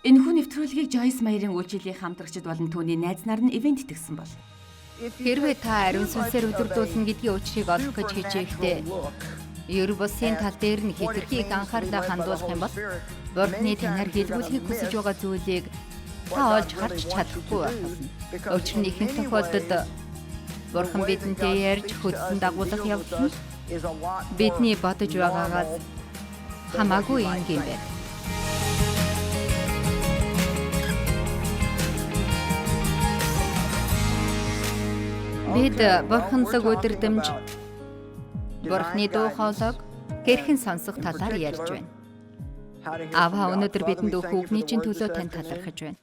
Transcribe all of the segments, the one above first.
Энэхүү нэвтрүүлгийг Joyce Meyer-ийн үйлчлэлийн хамтрагчид болон түүний найз нар нь ивээн тэтгэсэн бол. Хэрвээ та ариун сүнсээр удирдуулна гэдгийн учрыг олох гэж хичээхдээ ер бусын тал дээр нь хэтэрхий их анхаарлаа хандуулах юм бол Бурхны танаар хийлгүүлэхийг хүсэж байгаа зүйлийг та олж харж чадахгүй байх болно. Учир нь ихэнх тохиолдолд Бурхан бидэнтэй ярьж хөдөлсөн дагуулах явдал нь бидний бодож байгаагаас хамаагүй энгийн байдаг. Бид бурханлаг удирдамж, Бурхны дуу хоолойг хэрхэн сонсох талаар ярьж байна. Аваа, өнөөдөр бидэнд өгөх үгний чинь төлөө танд талархаж байна.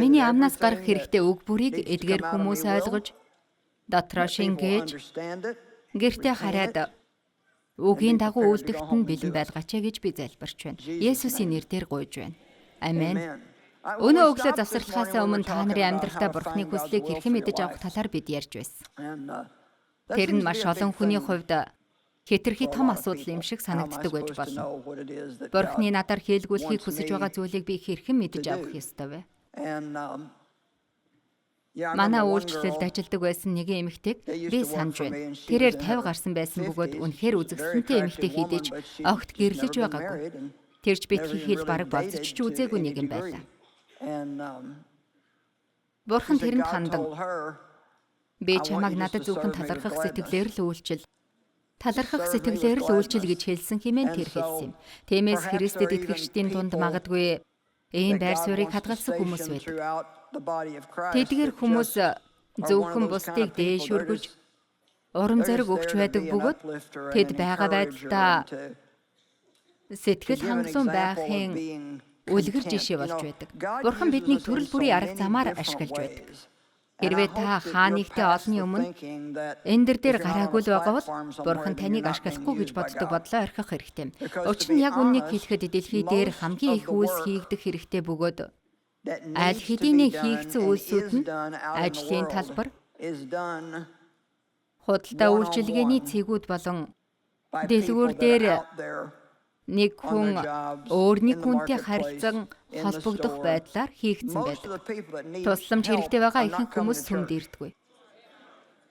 Миний амнаас гарах хэрэгтэй үг бүрийг эдгээр хүмүүс ойлгож, дотроо шингээж, гэртээ хараад үгийн дагуу үйлдэхт нь бэлэн байлгаач гэж би залбирч байна. Есүсийн нэрээр гуйж байна. Амен. Өнөө өглөө завсарлахаас өмнө та нарын амьдралдаа Бурхны хүслийг хэрхэн мэдэж авах талаар бид ярьж байсан. Тэр нь маш олон хүний хувьд хэтэрхий том асуудал юм шиг санагддаг байж болно. Бурхны надаар хийлгүүлэхийг хүсэж байгаа зүйлийг би хэрхэн мэдэж авах ёстой вэ? Манай үйлчлэлд ажилладаг байсан нэгэн эмэгтэйг би санаж байна. Тэрээр 50 гарсан байсан бөгөөд үнэхээр үзэсгэлэнтэй эмэгтэй хэдий ч огт гэрлэж байгаагүй. Тэр ч битгий хэл бараг болзож ч үзээгүй нэгэн байлаа. Бурхан тэрэнд хандан би чамайг надад зөвхөн талархах сэтгэлээр л үйлчил. Талархах сэтгэлээр л үйлчил гэж хэлсэн хэмээн тэр хэлсэн юм. Тиймээс Христэд итгэгчдийн дунд магадгүй ийм байр суурийг хадгалсан хүмүүс байдаг. Тэдгээр хүмүүс зөвхөн бусдыг дээш өргөж, урам зориг өгч байдаг бөгөөд тэд байгаа байдлаа сэтгэл хангалуун байхын үлгэр жишээ болж байдаг. Бурхан биднийг төрөл бүрийн арга замаар ашиглаж байдаг. Хэрвээ та хаа нэгтээ олонний өмнө эндэр дээр гараагүй л байгаа бол Бурхан таныг ашиглахгүй гэж боддог бодлоо орхих хэрэгтэй. Учир нь яг үннийг хэлэхэд дэлхий дээр хамгийн их үйлс хийгдэх хэрэгтэй бөгөөд аль хэдийнэ хийгдсэн үйлсүүд нь ажлын талбар, худалдаа үйлчилгээний цэгүүд болон дэлгүүр дээр нэг хүн өөр нэг хүнтэй харилцан холбогдох байдлаар хийгдсэн байдаг. Тусламж хэрэгтэй байгаа ихэнх хүмүүс сүмд ирдэггүй.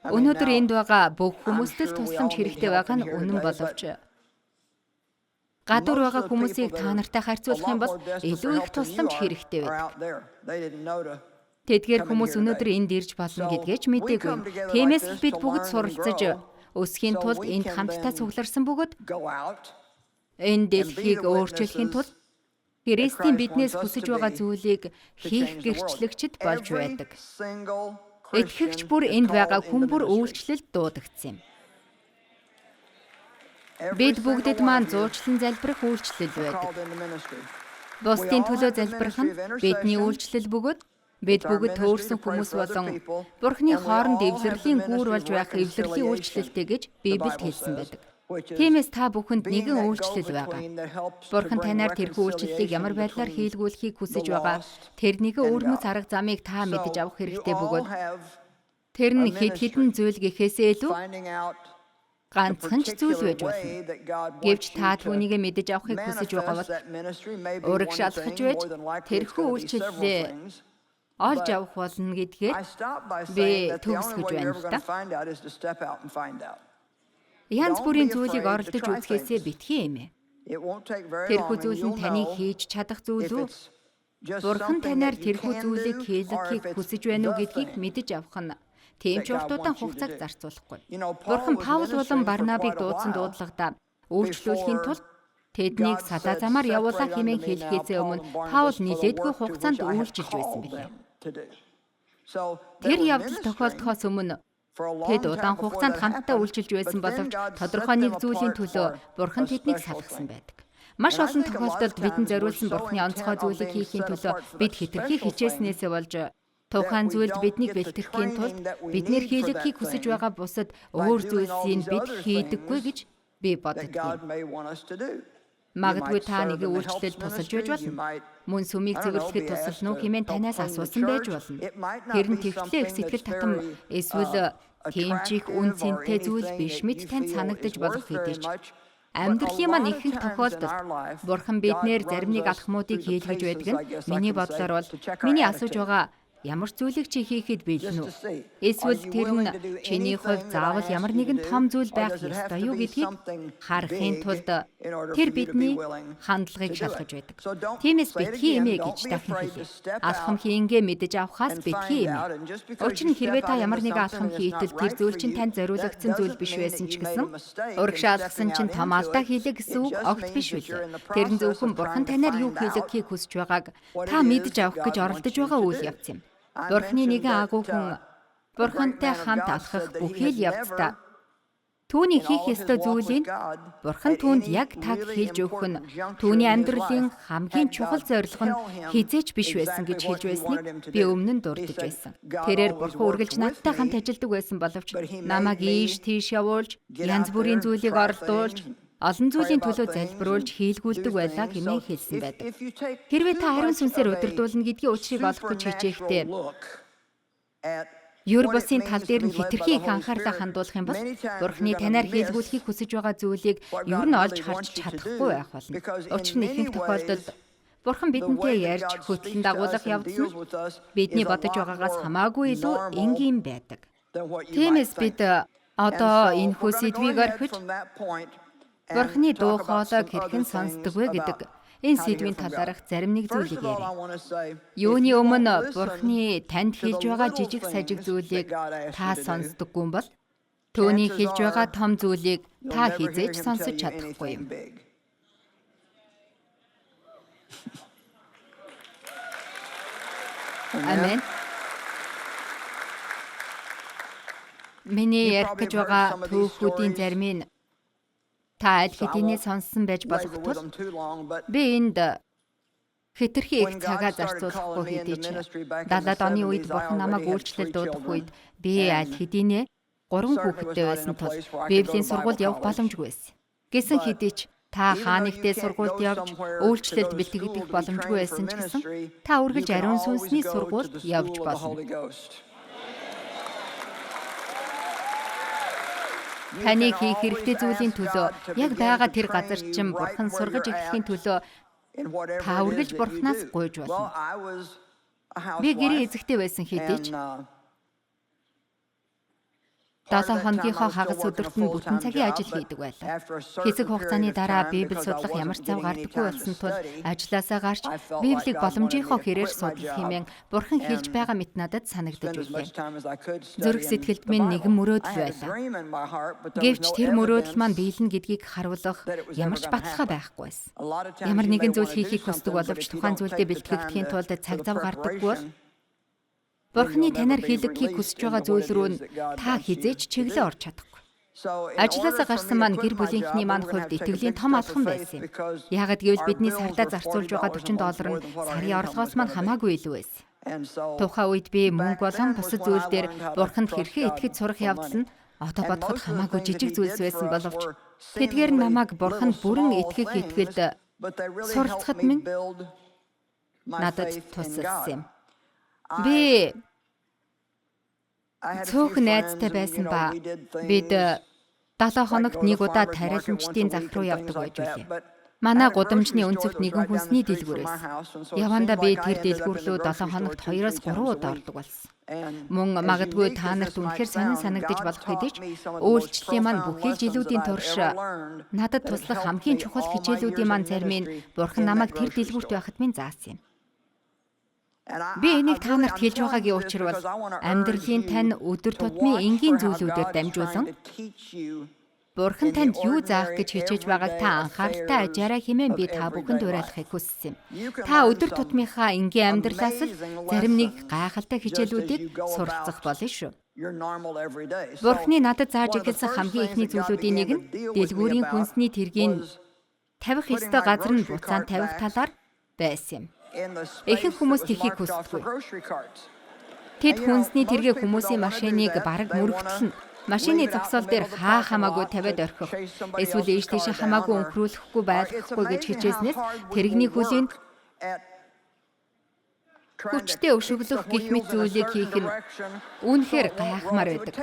Өнөөдөр энд байгаа бүх хүмүүст л тусламж хэрэгтэй байгаа нь үнэн боловч гадуур байгаа хүмүүсийг та нартай харьцуулах юм бол илүү их тусламж хэрэгтэй байдаг. Тэдгээр хүмүүс өнөөдөр энд ирж болно гэдгээ ч мдээгүй. Тиймээс л бид бүгд суралцаж өсөхийн тулд энд хамтдаа цугларсан бөгөөд энэ дэлхийг өөрчлөхийн тулд Христийн биднээс хүсэж байгаа зүйлийг хийх гэрчлэгчд болж байдаг. Итгэгч бүр энд байгаа хүн бүр үйлчлэлд дуудагдсан юм. Бид бүгдэд маань зуучлан залбирах үйлчлэл байдаг. Бусдын төлөө залбирах нь бидний үйлчлэл бөгөөд бид бүгд төөрсөн хүмүүс болон Бурхны хооронд эвлэрлийн гүүр болж байх эвлэрлийн үйлчлэлтэй гэж Библиэд хэлсэн байдаг. Тиймээс та бүхэнд нэгэн үйлчлэл байгаа. Бурхан танаар тэрхүү үйлчлэлийг ямар байдлаар хийлгүүлэхийг хүсэж байгаа тэр нэгэн өвөрмөц арга замыг та мэдэж авах хэрэгтэй бөгөөд тэр нь хэд хэдэн зүйл гэхээсээ илүү ганцхан ч зүйл байж болно. Гэвч та түүнийг мэдэж авахыг хүсэж байгаа бол урагш алхаж байж тэрхүү үйлчлэлээ олж авах болно гэдгээр би төгсгөж байна л да. Янз бүрийн зүйлийг оролдож үзэхээсээ битгий эмээ. Тэрхүү зүйл нь таны хийж чадах зүйл үү? Бурхан танаар тэрхүү зүйлийг хийлгэхийг хүсэж байна уу гэдгийг мэдэж авах нь тийм ч урт удаан хугацааг зарцуулахгүй. Бурхан Паул болон Барнабыг дуудсан дуудлагадаа үйлчлүүлэхийн тулд тэднийг салаа замаар явуулаа хэмээн хэлэхээсээ өмнө Паул нилээдгүй хугацаанд үйлчилж байсан билээ. Тэр явдал тохиолдохоос өмнө тэд удаан хугацаанд хамтдаа үйлчилж байсан боловч тодорхой нэг зүйлийн төлөө Бурхан тэднийг салгасан байдаг. Маш олон тохиолдолд бидэнд зориулсан Бурханы онцгой зүйлийг хийхийн төлөө бид хэтэрхий хичээснээсээ болж тухайн зүйлд биднийг бэлтгэхийн тулд биднэр хийлгэхийг хүсэж байгаа бусад өөр зүйлсийг бид хийдэггүй гэж би боддог. Магадгүй та нэгэн үйлчлэлд тусалж байж болно. Мөн сүмийг цэвэрлэхэд тусална уу хэмээн танаас асуусан байж болно. Тэр нь тэгтлээ их сэтгэл татам эсвэл тийм ч их үн цэнтэй зүйл биш мэт танд санагдаж болох хэдий ч Амьдралын маань ихэнх тохиолдолд Бурхан биднээр зарим нэг алхмуудыг хийлгэж байдаг нь миний бодлоор бол миний асууж байгаа ямар ч зүйлийг чи хийхэд бэлэн үү? Эсвэл тэр нь чиний хувьд заавал ямар нэгэн том зүйл байх ёстой юу гэдгийг харахын тулд тэр бидний хандлагыг шалгаж байдаг. Тиймээс битгий эмээ гэж дахин хэлье. Алхам хийнгээ мэдэж авахаас битгий эмээ. Учир нь хэрвээ та ямар нэгэн алхам хийтэл тэр зүйл чинь танд зориулагдсан зүйл биш байсан ч гэсэн урагшаа алхсан чинь том алдаа хийлээ гэсэн үг огт биш үлээ. Тэр нь зөвхөн Бурхан танаар юу хийлгэхийг хүсэж байгааг та мэдэж авах гэж оролдож байгаа үйл явц юм. Бурхны нэгэн агуу хүн Бурхантай хамт алхах бүхий л явцдаа түүний хийх ёстой зүйлийг Бурхан түүнд яг таг хэлж өгөх нь түүний амьдралын хамгийн чухал зорилго нь хэзээ ч биш байсан гэж хэлж байсныг би өмнө нь дурдж байсан. Тэрээр Бурхан үргэлж надтай хамт ажилладаг байсан боловч намайг ийш тийш явуулж, янз бүрийн зүйлийг оролдуулж, олон зүйлийн төлөө залбируулж хийлгүүлдэг байлаа хэмээн хэлсэн байдаг. Хэрвээ та ариун сүнсээр удирдуулна гэдгийн учрыг олох гэж хичээхдээ ер бусын тал дээр нь хэтэрхий их анхаарлаа хандуулах юм бол Бурхны танаар хийлгүүлэхийг хүсэж байгаа зүйлийг ер нь олж харж чадахгүй байх болно. Учир нь ихэнх тохиолдолд Бурхан бидэнтэй ярьж хөтлөн дагуулах явдал нь бидний бодож байгаагаас хамаагүй илүү энгийн байдаг. Тиймээс бид одоо энэхүү сэдвийг орхиж Бурхны дуу хоолойг хэрхэн сонсдог вэ гэдэг энэ сэдвийн талаарх зарим нэг зүйлийг ярья. Юуны өмнө Бурхны танд хэлж байгаа жижиг сажиг зүйлийг та сонсдоггүй бол түүний хэлж байгаа том зүйлийг та хэзээ ч сонсож чадахгүй юм. Амен. Миний ярих гэж байгаа түүхүүдийн зарим нь та аль хэдийнэ сонссон байж болох тул би энд хэтэрхий их цагаа зарцуулахгүй хэдий ч 70-аад оны үед Бурхан намайг үйлчлэлд дуудах үед би аль хэдийнэ 3 хүүхэдтэй байсан тул Библийн сургуульд явах боломжгүй байсан. Гэсэн хэдий ч та хаа нэгтээ сургуульд явж үйлчлэлд бэлтгэгдэх боломжгүй байсан ч гэсэн та үргэлж ариун сүнсний сургуульд явж болно. Таны хийх хэрэгтэй зүйлийн төлөө яг байгаа тэр газар чинь Бурхан сургаж эхлэхийн төлөө та үргэлж Бурханаас гуйж болно. Би гэрийн эзэгтэй байсан хэдий ч 7 хоногийнхоо хагас өдөрт нь бүтэн цагийн ажил хийдэг байлаа. Хэсэг хугацааны дараа Библи судлах ямар ч зав гардаггүй болсон тул ажлаасаа гарч Библийг боломжийнхоо хэрээр судлах хэмээн Бурхан хэлж байгаа мэт надад санагдаж билээ. Зүрх сэтгэлд минь нэгэн мөрөөдөл байлаа. Гэвч тэр мөрөөдөл маань биелнэ гэдгийг харуулах ямар ч баталгаа байхгүй байсан. Ямар нэгэн зүйл хийхийг хүсдэг боловч тухайн зүйлдээ бэлтгэгдэхийн тулд цаг зав гардаггүй бол Бурхны танаар хийлгэхийг хүсэж байгаа зүйл рүү нь та хэзээ ч чиглэн орж чадахгүй. Ажлаасаа гарсан маань гэр бүлийнхний маань хувьд итгэлийн том алхам байсан юм. Яагаад гэвэл бидний сардаа зарцуулж байгаа $40 нь сарын орлогоос маань хамаагүй илүү байсан. Тухайн үед би мөнгө болон бусад зүйл дээр Бурханд хэрхэн итгэж сурах явдал нь одоо бодоход хамаагүй жижиг зүйлс байсан боловч тэдгээр нь намайг Бурханд бүрэн итгэх итгэлд суралцахад минь надад тусалсан юм. Би цөөхөн найзтай байсан ба бид 7 хоногт нэг удаа тариаланчдын зах руу явдаг байж билээ. Манай гудамжны өнцөгт нэгэн хүнсний дэлгүүр байсан. Явандаа би тэр дэлгүүр рүү 7 хоногт 2-3 удаа ордог болсон. Мөн магадгүй та нарт үнэхээр сонин санагдаж болох хэдий ч үйлчлэлийн маань бүхий л жилүүдийн турш надад туслах хамгийн чухал хичээлүүдийн маань зарим нь Бурхан намайг тэр дэлгүүрт байхад минь заасан юм. Би энийг та нарт хэлж байгаагийн учир бол амьдралын тань өдөр тутмын энгийн зүйлүүдээр дамжуулан Бурхан танд юу заах гэж хичээж байгааг та анхааралтай ажаарай хэмээн би та бүхэнд уриалахыг хүссэн юм. Та өдөр тутмынхаа энгийн амьдралаас л зарим нэг гайхалтай хичээлүүдийг суралцах болно шүү. Бурханы надад зааж эхэлсэн хамгийн эхний зүйлүүдийн нэг нь дэлгүүрийн хүнсний тэргийг тавих ёстой газар нь буцаан тавих талаар байсан юм. Ихэнх хүмүүс тэгэхийг хүсдэггүй. Тэд хүнсний тэргээ хүмүүсийн машиныг бараг мөрөгтлөнө. Машины зогсоол дээр хаа хамаагүй тавиад орхих, эсвэл ийш тийшээ хамаагүй өнхрүүлэхгүй байлгахгүй гэж хичээснээс тэрэгний хүлээнд Хүчтэй өшөглөх гэх мэт зүйлийг хийх нь үнэхээр гайхмаар байдаг.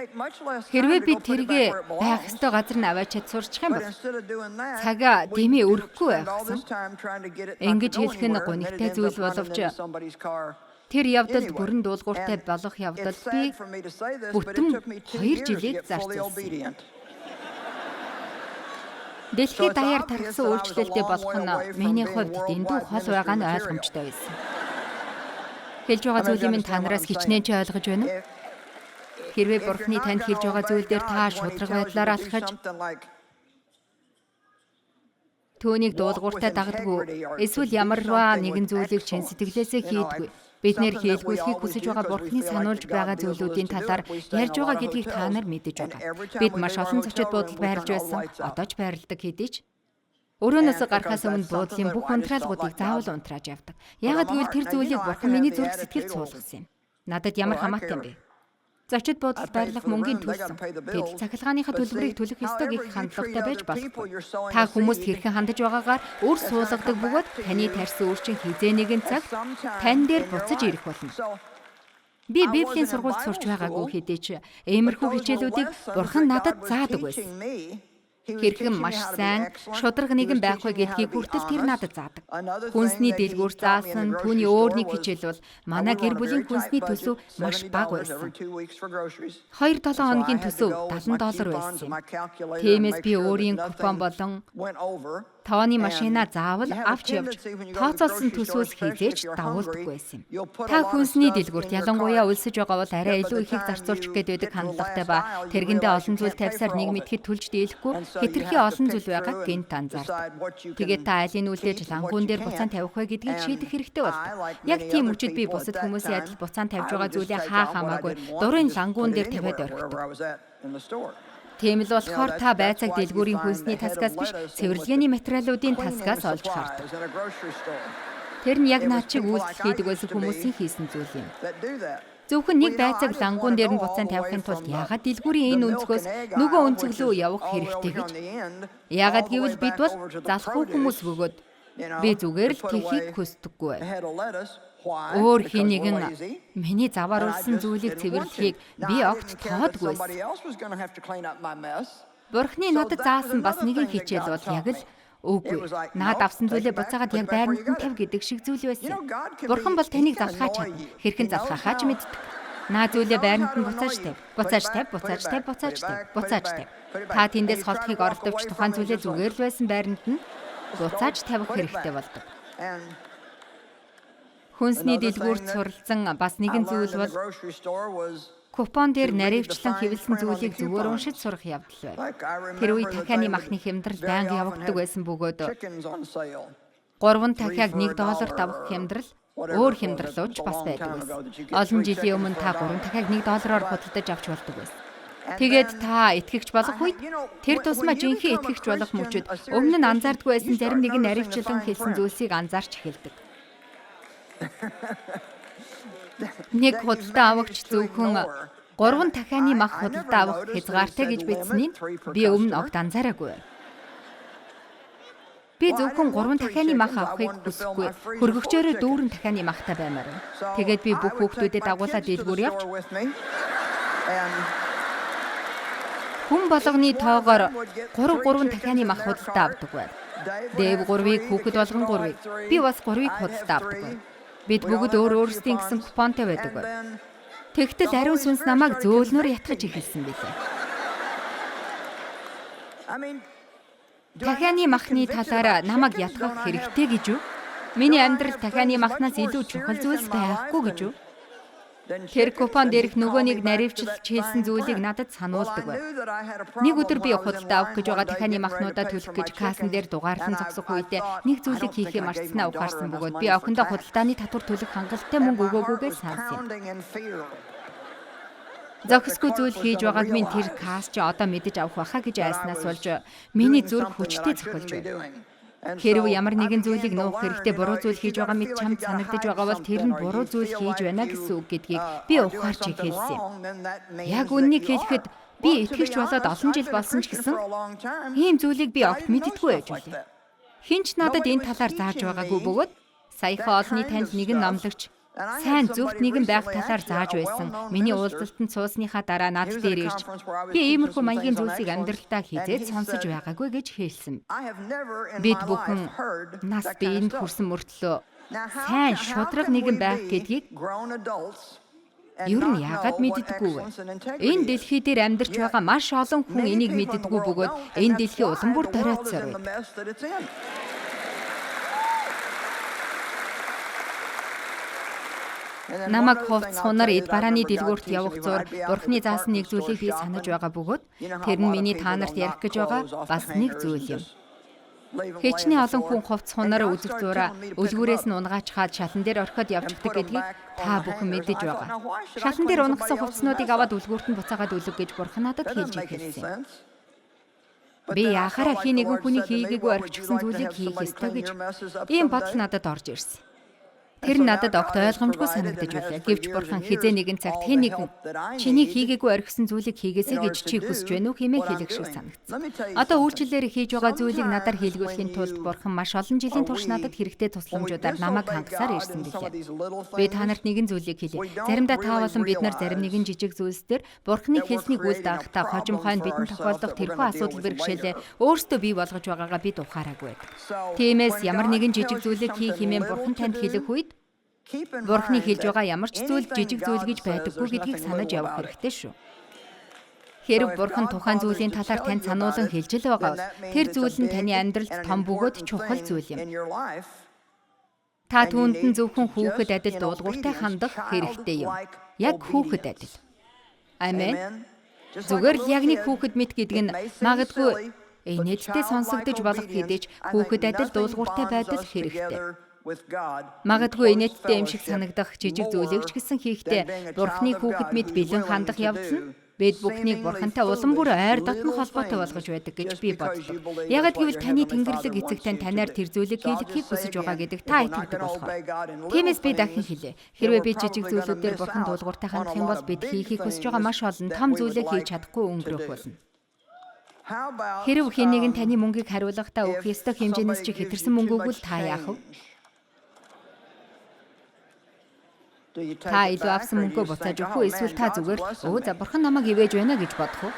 Хэрвээ бид тэргээ байх ёстой газар нь аваачаад сурчих юм бол цагаа дэмий өрөхгүй байх гэсэн. Ингэж хэлэх нь гунигтай зүйл боловч тэр явдалд бүрэн дуулууртай болох явдалд би бүтэн 2 жилийг зарцуулсан. Дэлхийд даяар тархсан үйлчлэлтэй болох нь миний хувьд дэндүү хол байгаа нь ойлгомжтой байсан. Хэлж байгаа зүйлийг минь та нараас хичнээн ч ойлгож байна уу? Хэрвээ Бурхны танд хэлж байгаа зүйл дээр та шударга байдлаар алхаж түүнийг дуулууртай дагдаггүй эсвэл ямарваа нэгэн зүйлийг чин сэтгэлээсээ хийдэггүй. Бид нэр хийлгүүлэхийг хүсэж байгаа Бурхны сануулж байгаа зүйлүүдийн талаар ярьж байгаа гэдгийг та нар мэдэж байгаа. Бид маш олон зочид буудалд байрлаж байсан. Одоо ч байрладаг хэдий ч. Өрөөнөөс гарахаас өмнө буудлын бүх унтраалгуудыг заавал унтрааж явдаг. Яагаад гэвэл тэр зүйлийг Бурхан миний зүрх сэтгэлд суулгасан юм. Надад ямар хамаатай юм бэ? Зочид буудалд байрлах мөнгийг төлсөн. Тэд цахилгааныхаа төлбөрийг төлөх ёстой гэх хандлагатай байж болохгүй. Та хүмүүст хэрхэн хандаж байгаагаар үр суулгадаг бөгөөд таны тарьсан үр чинь хэзээ нэгэн цагт тань дээр буцаж ирэх болно. Би Библийн сургуульд сурч байгаагүй хэдий ч иймэрхүү хичээлүүдийг Бурхан надад заадаг байсан. Хэрхэн маш сайн шударга нэгэн байх вэ гэдгийг хүртэл тэр надад заадаг. Хүнсний дэлгүүр заасан түүний өөр нэг хичээл бол манай гэр бүлийн хүнсний төсөв маш бага байсан. 2-7 хоногийн төсөв $70 байсан юм. Тиймээс би өөрийн купон болон тооны машинаа заавал авч явж тооцоолсон төсвөөс хэзээ ч дагуулдаггүй байсан юм. Та хүнсний дэлгүүрт ялангуяа өлсөж байгаа бол арай илүү ихийг зарцуулчих гээд байдаг хандлагатай ба тэргэндээ олон зүйл тавьсаар нэг мэдэхэд төлж дийлэхгүй хэтэрхий олон зүйл байгааг гэнэт анзаардаг. Тэгээд та алийг үлдээж лангуун дээр буцаан тавих вэ гэдгийг шийдэх хэрэгтэй болдог. Яг тийм мөчид би бусад хүмүүсийн адил буцаан тавьж байгаа зүйлээ хаа хамаагүй дурын лангуун дээр тавиад орхидог. Тийм л болохоор та байцааг дэлгүүрийн хүнсний таскаас биш цэвэрлэгээний материалуудын таскаас олж хардаг. Тэр нь яг наад чиг үйлдэл хийдэг байсан хүмүүсийн хийсэн зүйл юм. Зөвхөн нэг байцааг лангуун дээр нь буцаан тавихын тулд яагаад дэлгүүрийн энэ өнцгөөс нөгөө өнцөг лүү явах хэрэгтэй гэж? Яагаад гэвэл бид бол залхуу хүмүүс бөгөөд би зүгээр л тэгэхийг хүсдэггүй. Өөр хэн нэгэн миний завааруулсан зүйлийг цэвэрлэхийг би огт тоодгүй байсан. Бурхны надад заасан бас нэгэн хичээл бол яг л үгүй. Наад авсан зүйлээ буцаагаад яг байранд нь тавь гэдэг шиг зүйл байсан. Бурхан бол таныг залхаач чадна. Хэрхэн залхаахаа ч мэддэг. Наа зүйлээ байранд нь буцааж тавь. Буцааж тавь, буцааж тавь, буцааж тавь, буцааж тавь. Та тэндээс холдохыг оролдовч тухайн зүйлээ зүгээр л байсан байранд нь буцааж тавих хэрэгтэй болдог. Хүнсний дэлгүүрт суралцсан бас нэгэн зүйл бол купон дээр наривчлан хэвлэсэн зүйлийг зүгээр уншиж сурах явдал байв. Тэр үе дахианы махны хямдрал байнга явагддаг байсан бөгөөд 3 дахиаг $1 авах хямдрал өөр хямдралууч бас байдаг байсан. Олон жилийн өмнө та 3 дахиаг $1-оор худалдаж авч болдог байсан. Тэгээд та итгэгч болох үед тэр тусмаа жинхэнэ итгэгч болох мөчид өмнө нь анзаардаггүй байсан зарим нэгэн наривчлан хэлсэн зүйлсийг анзаарч эхэлдэг. Нэг худалдан авагч зөвхөн 3 дахианы мах худалдан авах хязгаартай гэж бичсэнийг би өмнө огт анзаараагүй. Би зөвхөн 3 дахианы мах авахыг хүсэхгүй. Хөргөгчөөрөө 4 дахианы махтай баймаар байна. Тэгээд би бүх хүүхдүүдэд дагуулаад дэлгүүр явж хүн болгоны тоогоор 3 3 дахианы мах худалдан авдаг байв. Дэв 3-ыг, хүүхэд болгон 3-ыг. Би бас 3-ыг худалдан авдаг байв. Бид бүгд өөр өөрсдийн гэсэн купонтой байдаг байв. Тэгтэл ариун сүнс намайг зөөлнөөр ятгаж эхэлсэн билээ. Дахианы махны талаар намайг ятгах хэрэгтэй гэж үү? Миний амьдрал дахианы махнаас илүү чухал зүйлс байхгүй гэж үү? Тэр купон дээрх нөгөө нэг наривчлж хэлсэн зүйлийг надад сануулдаг байв. Нэг өдөр би худалдаа авах гэж байгаа дахианы махнуудаа төлөх гэж кассан дээр дугаарлан зогсох үедээ нэг зүйлийг хийхээ мартсанаа ухаарсан бөгөөд би охиндоо худалдааны татвар төлөх хангалттай мөнгө өгөөгүйгээ санасан юм. Зохисгүй зүйл хийж байгааг минь тэр касс чи одоо мэдэж авах байхаа гэж айснаас болж миний зүрх хүчтэй цохилж байв. Хэрв ямар нэгэн зүйлийг нуух хэрэгтэй буруу зүйл хийж байгаа мэт чамд санагдаж байгаа бол тэр нь буруу зүйл хийж байна гэсэн үг гэдгийг би ухаарч эхэлсэн юм. Яг үннийг хэлэхэд би итгэгч болоод олон жил болсон ч гэсэн ийм зүйлийг би огт мэддэггүй байж билээ. Хэн ч надад энэ талаар зааж байгаагүй бөгөөд саяхан олонний танил нэгэн номлогч Сайн зөвхт нэгэн байх талаар зааж байсан. Миний уулзалтанд суусныхаа дараа над дээр ирж би иймэрхүү маягийн зүйлсийг амьдралдаа хизээд сонсож байгаагүй гэж хэлсэн. Бид бүхэн нас биеинд хүрсэн мөртлөө сайн шударга нэгэн байх гэдгийг ер нь яагаад мэддэггүй вэ? Энэ дэлхий дээр амьдарч байгаа маш олон хүн энийг мэддэггүй бөгөөд энэ дэлхий улам бүр доройтсоор байдаг. Намайг хувцас хунар эд барааны дэлгүүрт явах зур Бурхны заасан нэг зүйлийг би санаж байгаа бөгөөд тэр нь миний та нарт ярих гэж байгаа бас нэг зүйл юм. Хичнээн олон хүн хувцас хунар үзэх зураа өлгүүрээс нь унгаачхаад шалан дээр орхиод явчихдаг гэдгийг та бүхэн мэдэж байгаа. Шалан дээр унгасан хувцснуудыг аваад өлгүүрт нь буцаагаад үлэг гэж Бурхан надад хэлж эхэлсэн юм. Би яхаараа хий нэгэн хүний хийгээгүй орхичихсан зүйлийг хийх ёстой гэж ийм бодол надад орж ирсэн. Тэр надад огт ойлгомжгүй санагдаж байлаа. Гэвч Бурхан хэзээ нэгэн цагт хэн нэгэн чиний хийгээгүй орхисон зүйлийг хийгээсэй гэж чи хүсэж байна уу хэмээн хэлэх шиг санагдсан. Одоо үйлчлэлээр хийж байгаа зүйлийг надаар хийлгүүлэхийн тулд Бурхан маш олон жилийн турш надад хэрэгтэй тусламжуудаар намайг хангасаар ирсэн билээ. Би та нарт нэгэн зүйлийг хэлье. Заримдаа та болон бид нар зарим нэгэн жижиг зүйлс дээр Бурханы хэлснийг үл дагахдаа хожим хойно бидэнд тохиолдох тэрхүү асуудал бэрхшээлээ өөрсдөө бий болгож байгаагаа бид ухаараагүй байдаг. Тиймээс ямар нэгэн жижиг зүйлийг хий хэмээн Бурхан танд хэлэх үед Бурхны хэлж байгаа ямар ч зүйл жижиг зүйл гэж байдаггүй гэдгийг санаж явах хэрэгтэй шүү. Хэрв Бурхан тухайн зүйлийн талаар танд сануулan хэлж л байгаа бол тэр зүйл нь таны амьдралд том бөгөөд чухал зүйл юм. Та түүнд нь зөвхөн хүүхэд адил дуулууртай хандах хэрэгтэй юм. Яг хүүхэд адил. Амен. Зүгээр л яг нэг хүүхэд мэт гэдэг нь магадгүй инээдтэй сонсогдож болох хэдий ч хүүхэд адил дуулууртай байдал хэрэгтэй. Магадгүй инээдтэй юм шиг санагдах жижиг зүйлийг ч гэсэн хийхдээ Бурхны хүүхэд мэт бэлэн хандах явдал нь бид бүхнийг Бурхантай улам бүр ойр дотно холбоотой болгож байдаг гэж би боддог. Яагаад гэвэл таны тэнгэрлэг эцэг тань танаар тэр зүйлийг хийлгэхийг хүсэж байгаа гэдэг та итгэдэг болохоор. Тиймээс би дахин хэлье. Хэрвээ би жижиг зүйлүүдээр Бурхан дуулууртай хандах юм бол бид хийхийг хүсэж байгаа маш олон том зүйлээ хийж чадахгүй өнгөрөх болно. Хэрв хэн нэгэн таны мөнгийг хариулахдаа өгөх ёстой хэмжээнээс чи хэтэрсэн мөнгө өгвөл та яах вэ? Та илүү авсан мөнгөө буцааж өгөх үү эсвэл та зүгээр өө за Бурхан намайг ивэж байна гэж бодох уу?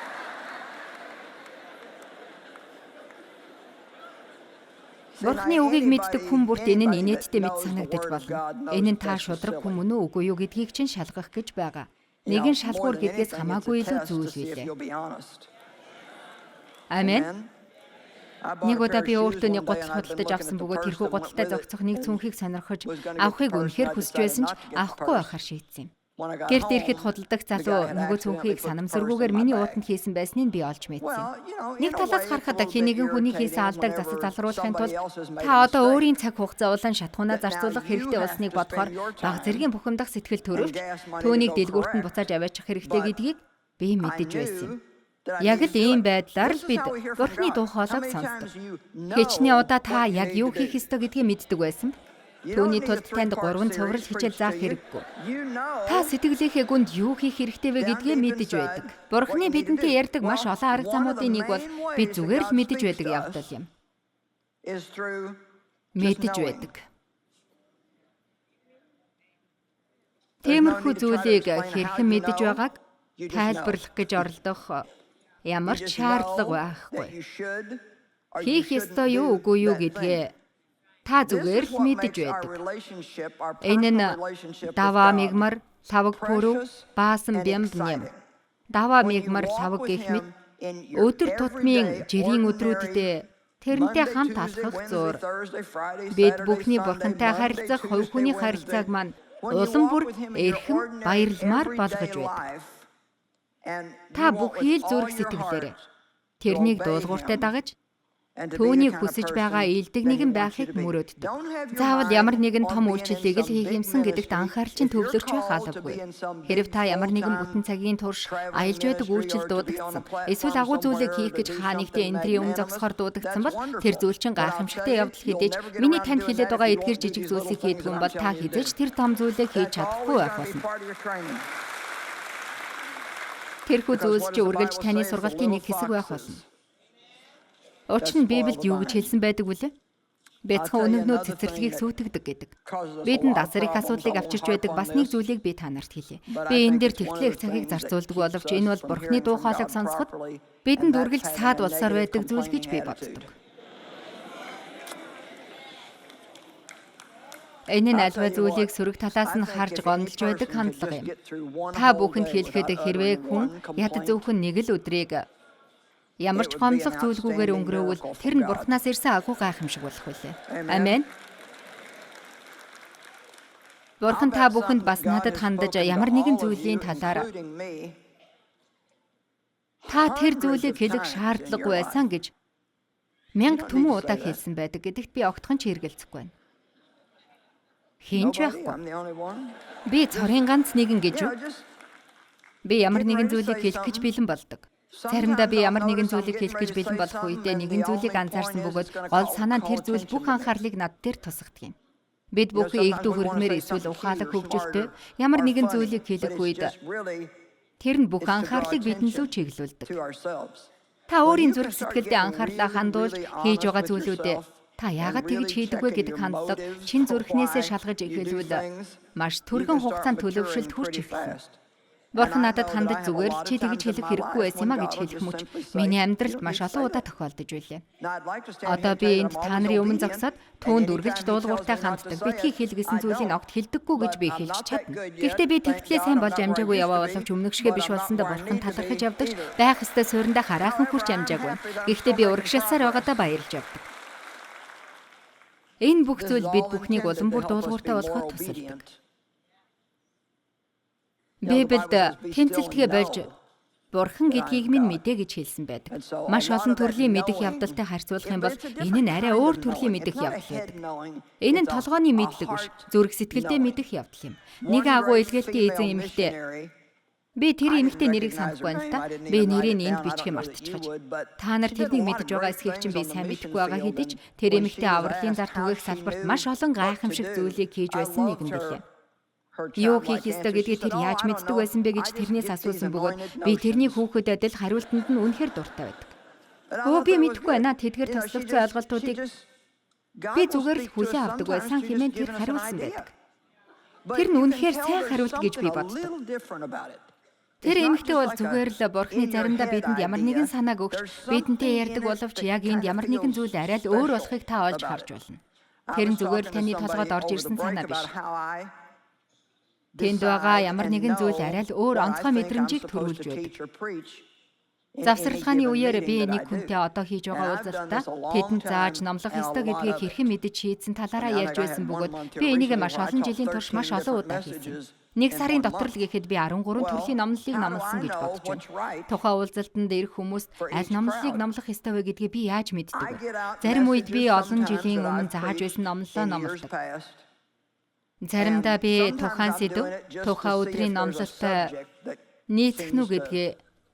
Бурханы үгийг мэддэг хүн бүрт энэ нь инээдтэй мэт санагдаж болно. Энэ нь та шударга хүн мөн үү үгүй юу гэдгийг чинь шалгах гэж байгаа. Нэгэн шалгуур гэдгээс хамаагүй илүү зүйл билээ. Амен. Нэг удаа би өөртөө нэг гутал худалдаж авсан бөгөөд тэрхүү гуталтай зохицох нэг цүнхийг сонирхож авахыг үнэхээр хүсэж байсан ч авахгүй байхаар шийдсэн юм. Гэрт ирэхэд худалдах залуу нөгөө цүнхийг санамсаргүйгээр миний уутанд хийсэн байсныг би олж мэдсэн юм. Нэг талаас харахад хэн нэгэн хүний хийсэн алдааг засаж залруулахын тулд та одоо өөрийн цаг хугацаа улаан шатхуунаа зарцуулах хэрэгтэй болсныг бодохоор баг зэргийн бухимдах сэтгэл төрөвч түүнийг дэлгүүрт нь буцааж аваачих хэрэгтэй гэдгийг би мэдэж байсан юм. Яг л ийм байдлаар л бид Бурхны дуу хоолойг сонсдог. Хичнээн удаа та яг юу хийх ёстой гэдгийг мэддэг байсан. Түүний тулд танд 3 цуврал хичээл заах хэрэггүй. Та сэтгэлийнхээ гүнд юу хийх хэрэгтэй вэ гэдгээ мэдэж байдаг. Бурхны бидэнтэй ярьдаг маш олон арга замуудын нэг бол бид зүгээр л мэдэж байдаг явдал юм. Мэдэж байдаг. Тиймэрхүү зүйлийг хэрхэн мэдэж байгааг тайлбарлах гэж оролдох ямар ч шаардлага байхгүй. Хийх ёстой юу үгүй юу гэдгээ та зүгээр л мэдэж байдаг. Энэ нь даваа мигмар, лавг пүрэв, баасан бямб нэм. Даваа мигмар лавг гэх мэт өдөр тутмын жирийн өдрүүдэд тэрнтэй хамт алхах зуур бид бүхний Бурхантай харилцах хувь хүний харилцааг маань улам бүр эрхэм баярламаар болгож байдаг. Та бүхий л зүрх сэтгэлээрээ тэрнийг дуулууртай дагаж түүнийг хүсэж байгаа илдэг нэгэн байхыг мөрөөддөг. Заавал ямар нэгэн том үйлчлэлийг л хийх юмсан гэдэгт анхаарал чинь төвлөрч байх албагүй. Хэрв та ямар нэгэн бүтэн цагийн турш аялж байдаг үйлчлэл дуудагдсан, эсвэл агуу зүйлийг хийх гэж хаа нэгтээ эндрийн өмнө зогсохоор дуудагдсан бол тэр зүйл чинь гайхамшигтай явдал хэдий ч миний танд хэлээд байгаа эдгэр жижиг зүйлсийг хийдэг юм бол та хэзээ ч тэр том зүйлээ хийж чадахгүй байх болно. Тэрхүү зүйлс чи үргэлж таны сургалтын нэг хэсэг байх болно. Учир нь Библиэд юу гэж хэлсэн байдаг вүлээ? Бяцхан өнөгнүүд цэцэрлэгийг сүйтгэдэг гэдэг. Бидэнд асар их асуудлыг авчирч байдаг бас нэг зүйлийг би та нарт хэлье. Би энэ дээр тэгтлээ их цагийг зарцуулдаг боловч энэ бол Бурхны дуу хоолойг сонсоход бидэнд үргэлж саад болсоор байдаг зүйл гэж би боддог. Энэ нь альва зүйлийг сөрөг талаас нь харж гомдолж байдаг хандлага юм. Та бүхэнд хэлэхэд хэрвээ хүн яд зөвхөн нэг л өдрийг ямар ч гомдлох зүйлгүйгээр өнгөрөөвөл тэр нь Бурханаас ирсэн агуу гайхамшиг болох билээ. Амен. Бурхан та бүхэнд бас надад хандаж ямар нэгэн зүйлийн талаар та тэр зүйлийг хэлэх шаардлагагүй байсан гэж 1000 түмэн удаа хэлсэн байдаг гэдэгт би огтхон ч эргэлзэхгүй байна. Хэн ч байхгүй. Би цорын ганц нэгэн гэж үү? Би ямар нэгэн зүйлийг хэлэх гэж бэлэн болдог. Заримдаа би ямар нэгэн зүйлийг хэлэх гэж бэлэн болох үедээ нэгэн зүйлийг анзаарсан бөгөөд гол санаа нь тэр зүйл бүх анхаарлыг над дээр тусгадаг юм. Бид бүхэн эгдүү хөргмээр эсвэл ухаалаг хөгжилтэй ямар нэгэн зүйлийг хэлэх үед тэр нь бүх анхаарлыг бидэн лүү чиглүүлдэг. Та өөрийн зүрх сэтгэлдээ анхаарлаа хандуулж хийж байгаа зүйлүүдээ та яагаад тэгж хийдэг вэ гэдэг хандлага чин зүрхнээсээ шалгаж эхэлвэл маш түргэн хугацаанд төлөвшөлт хүрч эхэлнэ. Бурхан надад хандаж зүгээр л чи тэгж хэлэх хэрэггүй байсан юм а гэж хэлэх мөч миний амьдралд маш олон удаа тохиолдож байлээ. Одоо би энд та нарын өмнө зогсоод түүнд үргэлж дуулууртай ханддаг. Битгий хэл гэсэн зүйлийг огт хэлдэггүй гэж би хэлж чадна. Гэхдээ би тэгтлээ сайн болж амжаагүй яваа боловч өмнөгшгөө биш болсондоо Бурхан талархаж явдагч байх ёстой суурьндаа хараахан хүрч амжаагүй. Гэхдээ би урагшилсаар байгаадаа баярлж явдаг. Энэ бүх зүйл бид бүхнийг улам бүр дуулууртай болоход тусалдаг. Библиэд тэмцэлтгээ болж Бурхан гэдгийг минь мэдэ гэж хэлсэн байдаг. Маш олон төрлийн мэдэх явдалтай харьцуулах юм бол энэ нь арай өөр төрлийн мэдэх явдал байдаг. Энэ нь толгойн мэдлэг биш, зүрх сэтгэлдээ мэдэх явдал юм. Нэг агуу илгээлтийн эзэн эмэгтэй. Би тэр эмэгтэй нэрийг санахгүй байна л та. Би нэрийг энд бичихээ мартчихаж. Та нар тэрнийг мэдэж байгаа эсхийг чинь би сайн мэдэхгүй байгаа хэдий ч тэр эмэгтэй авралын зар түгээх салбарт маш олон гайхамшиг зүйлийг хийж байсан нэгэн билээ. Юу хийх ёстой гэдгийг тэр яаж мэддэг байсан бэ гэж тэрнээс асуусан бөгөөд би тэрний хүүхэд адил хариултанд нь үнэхээр дуртай байдаг. Өө би мэдэхгүй байна. Тэдгээр туслагдсан ойлголтуудыг би зүгээр л хүлээн авдаг байсан хэмээн тэр хариулсан байдаг. Тэр нь үнэхээр сайн хариулт гэж би боддог. Тэр эмэгтэй бол зүгээр л Бурхны заримдаа бидэнд ямар нэгэн санааг өгч бидэнтэй ярьдаг боловч яг энд ямар нэгэн зүйл арай л өөр болохыг та олж харж байна. Тэр нь зүгээр л таны толгойд орж ирсэн санаа биш. Тэнд байгаа ямар нэгэн зүйл арай л өөр онцгой мэдрэмжийг төрүүлж байдаг. Завсарлагын үеэр би нэг хүнтэй одоо хийж байгаа уулзалтаа тэдэнд зааж номлох ёстой гэдгийг хэрхэн мэдэж шийдсэн талаараа ярьж байсан бөгөөд би энийг маш олон жилийн турш маш олон удаа хийсэн. Нэг сарын дотор л гэхэд би 13 төрлийн номлолыг номлосон гэж бодож байна. Тухайн уулзалтанд ирэх хүмүүст аль номлолыг номлох ёстой вэ гэдгийг би яаж мэддэг вэ? Зарим үед би олон жилийн өмнө зааж байсан номлолоо номлодог. Заримдаа би тухайн сэдэв, тухайн өдрийн номлолтой нийцэх нү гэдгээ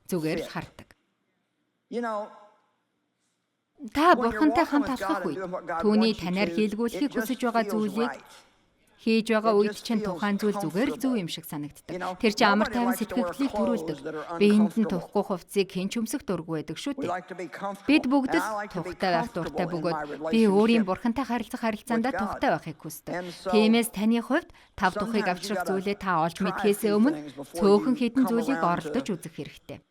зүгээр л хардаг. Та Бурхантай хамт алхах үед түүний танаар хийлгүүлэхийг хүсэж байгаа зүйлийг хийж байгаа үед чинь тухайн зүйл зүгээр л зөв юм шиг санагддаг. Тэр чинь амар тайван сэтгэгдлийг төрүүлдэг. Биеинд нь тухгүй хувцсыг хэн ч өмсөх дургүй байдаг шүү дээ. Бид бүгд л тухтай байх дуртай бөгөөд би өөрийн Бурхантай харилцах харилцаандаа тухтай байхыг хүсдэг. Тиймээс таны хувьд тав тухыг авчрах зүйлээ та олж мэдхээсээ өмнө цөөхөн хэдэн зүйлийг оролдож үзэх хэрэгтэй.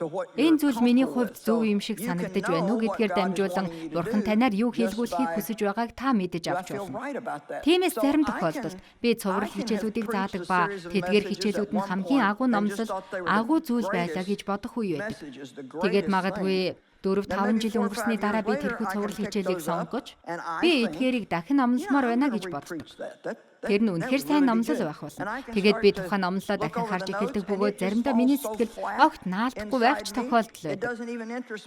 Энэ зүйл миний хувьд зөв юм шиг санагдаж байна уу гэдгээр дамжуулан Бурхан танаар юу хийлгүүлэхийг хүсэж байгааг та мэдэж авч болно. Тиймээс зарим тохиолдолд би цуврал хичээлүүдийг заадаг ба тэдгээр хичээлүүд нь хамгийн агуу номлол, агуу зүйл байлаа гэж бодох үе байдаг. Тэгээд магадгүй 4-5 жил өнгөрсний дараа би тэрхүү цуврал хичээлийг сонгож би эдгээрийг дахин номломоор байна гэж боддог. Тэр нь үнэхээр сайн номлол байх болно. Тэгээд би тухайн номлолоо дахин харж эхэлдэг бөгөөд заримдаа миний сэтгэл огт наалдахгүй байх ч тохиолдол байдаг.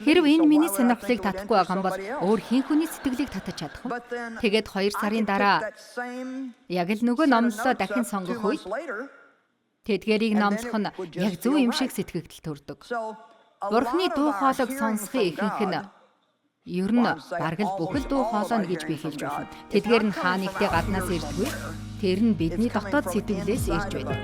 Хэрв энэ миний сонирхлыг татахгүй байгаа юм бол өөр хэн хүний сэтгэлийг татаж чадах вэ? Тэгээд 2 сарын дараа яг л нөгөө номлолоо дахин сонгох үед тэдгээрийг номлох нь яг зөв юм шиг сэтгэгдэл төрдөг. Бурхны дуу хоолойг сонсохын ихэнх нь ер нь бараг л бүхэл дуу хоолой нь гэж би хэлж байна. Тэдгээр нь хаа нэгтээ гаднаас ирдэггүй. Тэр нь бидний дотоод сэтгэлээс ирж байдаг.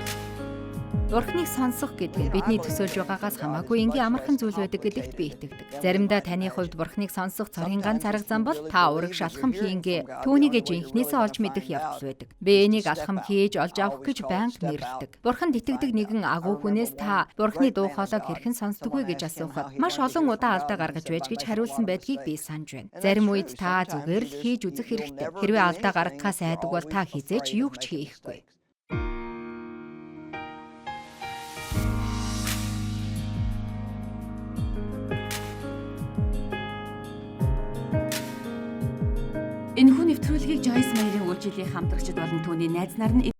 Бурхныг сонсох гэдэг нь бидний төсөөлж байгаагаас хамаагүй энгийн амархан зүйл байдаг гэдэгт би итгэдэг. Заримдаа таны хувьд Бурхныг сонсох цорын ганц арга зам бол та урагш алхам хийнгээ түүнийгээ жинхнээсээ олж мэдэх явдал байдаг. Би энийг алхам хийж олж авах гэж байнга нэрлэдэг. Бурханд итгэдэг нэгэн агуу хүнээс та Бурхны дуу хоолойг хэрхэн сонсдог вэ гэж асуухад маш олон удаа алдаа гаргаж байж гэж хариулсан байдгийг би санаж байна. Зарим үед та зүгээр л хийж үзэх хэрэгтэй. Хэрвээ алдаа гаргахаас айдаг бол та хэзээ ч юу ч хийхгүй. Энэхүү нэвтрүүлгийг Joyce Meyer-ийн үйлчлэлийн хамтрагчид болон түүний найз нар нь